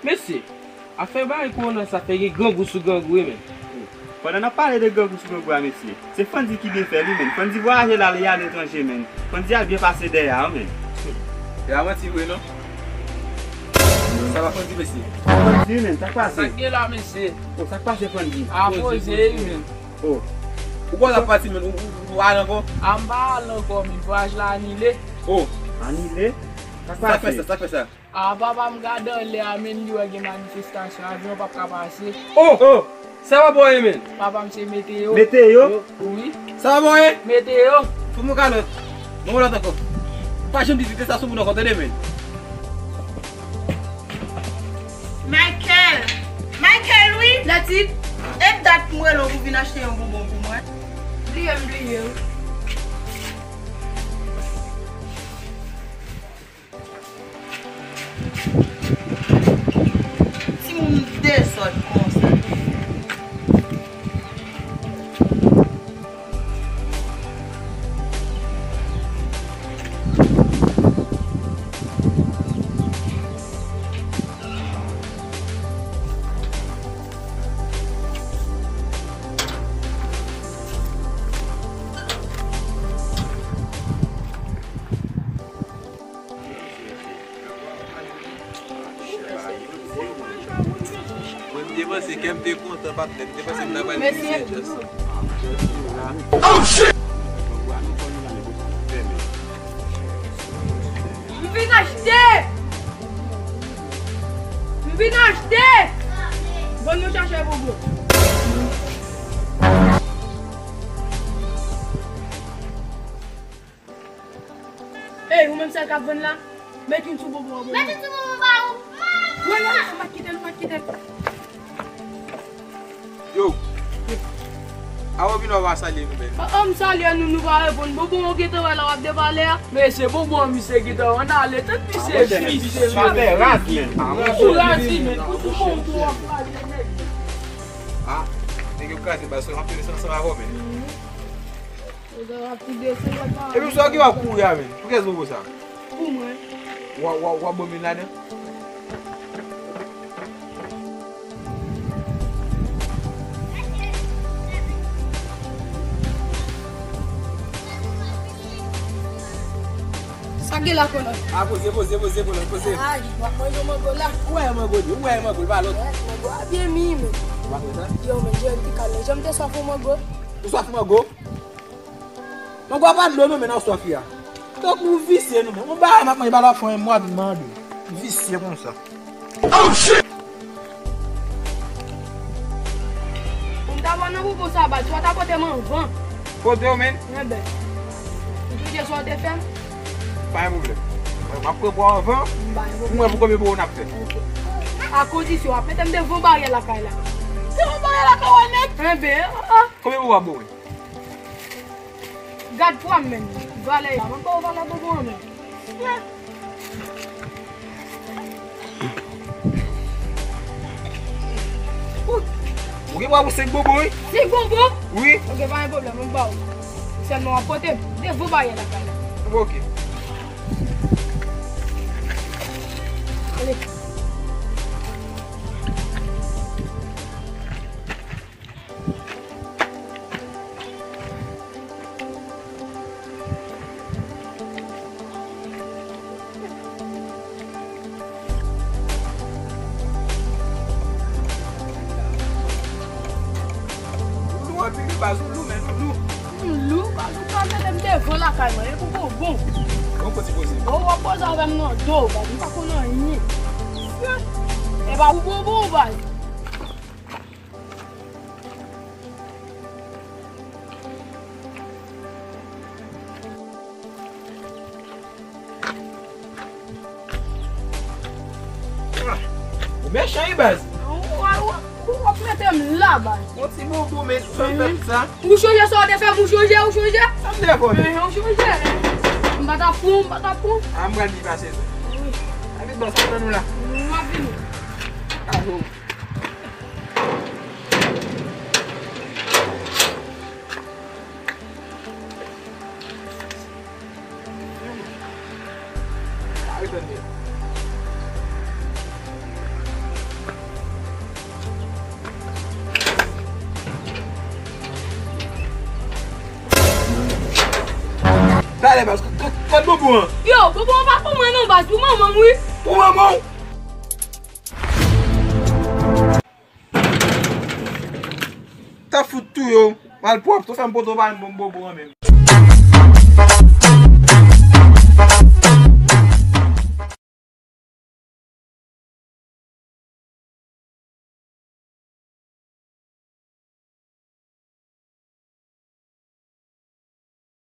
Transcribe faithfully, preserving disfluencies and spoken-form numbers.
Mesye, afè bagay kowona sa fè gen grangou sou grangou wi, men. Pandan n ap pale de grangou sou grangou a, mesye, se Fandy ki byen fè l wi, men. Fandy vwayaje l ale aletranje, men. Fandy al byen pase dèyè a, men. E a manti vre, non? Sa va, Fandy, mesye? Fandy, men, sa k pase? Sa k gen la, mesye? O, sa k pase, Fandy? A poze wi, men. O. Ou pa t ap pati, men, ou, ou, ou al ankò? A, m pa al ankò, men vwayaj la anile. O, anile? Sa k pase? Sa k fè sa? Sa k fè sa? A, papa m gade anlè a, men li wè gen manifestasyon, avyon p ap ka pase. O! O! Sa pa bon, men. Papa m se meteyo. Meteyo? Wi. Sa pa bon, men. Meteyo. Fè m yon kalòt. Bon, lòt ankò. Pa janm di sa sou moun ankò, tande, men. Michael! Michael, wi! Lètip! E dat m rele w pou vin achte yon bonbon pou mwen. Bliye m, bliye w. Timoun dezòd konsa. Mwen, m te panse kè m te kontan, patnè. M te panse m ta pral peze just. Oh, shit! M vin achte! M vin achte! Bon, nou chache bobo. Ey, ou menm sèl k ap vann la? Met youn sou bobo an pou mwen. Met youn sou bobo ba ou. Mwen la, m pa t kite l, m pa t kite l. Yo. Awo vin w a salye nou menm. O, o, m salye nou, nou pa reponn. Bobo, ou gentan wè la w ap depale a? Mesye, bobo an misye gentan wè, ann ale, tèt misye vise, men. Ou raz, men. Ou raz, men. Ou tou bon, ou tou w ap kraze nèg. A, nèg yo kraze baz, w ap fè desann ansanm avè w, men. Epi sa ki w ap kouri a menm? Pou kiyès bobo sa? Pou mwen. W a, w a, w a bon moun ladan? Sa gen la, Kolòt? A, poze, poze, poze, Kolòt, poze. Ay, w ap manje mango la. Ou wè mango li, ou wè mango li, pa lòt. Mango a byen mi, men. Ou pa kwè sa? Yo, men, Jerry ki kale. Jan m te swaf yon mango. Ou swaf mango? Mango a pa dlo non, men nan swaf li a. Tankou visye nou menm. Yon bagay m ap manje, bagay la fè yon mwa vin mande. Visye konsa. Oh, shit! Pou m ta pran nan bobo sa, bat, ou ta pote m anvan. Pote w, men. Enben. Ou sonje sa w te fè m? Pa gen pwoblèm. Mwen, m ap pran pou w anvan. M pa gen pwoblèm. Pou mwen, pou konbyen pou w n ap fè? Ok. A kondisyon, w ap mete m devan baryè lakay la. Devan baryè lakay w, nèg? Enben, ah, ah. Konbyen pou w ap ba mwen? Gad pwa m menm, valè a. Mwen ba w valè bobo an menm. Ou gen pwa pou senk bobo, wi. Senk bobo? Wi. Ok, pa gen pwoblèm, mwen ba w. Sèlman w ap pote m devan baryè lakay la. Ok. Ale. Ou lou anpil wi baz, ou lou, men ou lou. M lou, baz, ou ka mete m devan lakay mwen, e pou bon bon. Bon, kote poze. Bon, w ap poze avè m nan do, baz, m pa konn anyen. E pa pou bon bon, baz. Ou mechan wi baz. Ou, ou, ou, ou ap mete m la baz. Yon ti bobo men sa w fè m sa. Ou sonje sa w te fè m, ou sonje, ou sonje? Sa m te fè w? Enhen, ou sonje. M pa t ap pran w, m pa t ap pran w. A, m pral vin pase tou. Wi. A vit baz, sa pran nou la. M ap vini. Aho. Ay, tande. Talè baz, k- k- kot bonbon an? Yo, bonbon an pa pou mwen non baz, pou manman m wi. Pou manman w? T ap fout touye w. Malpwòp, tou fè m pote w pa m bonbon an menm.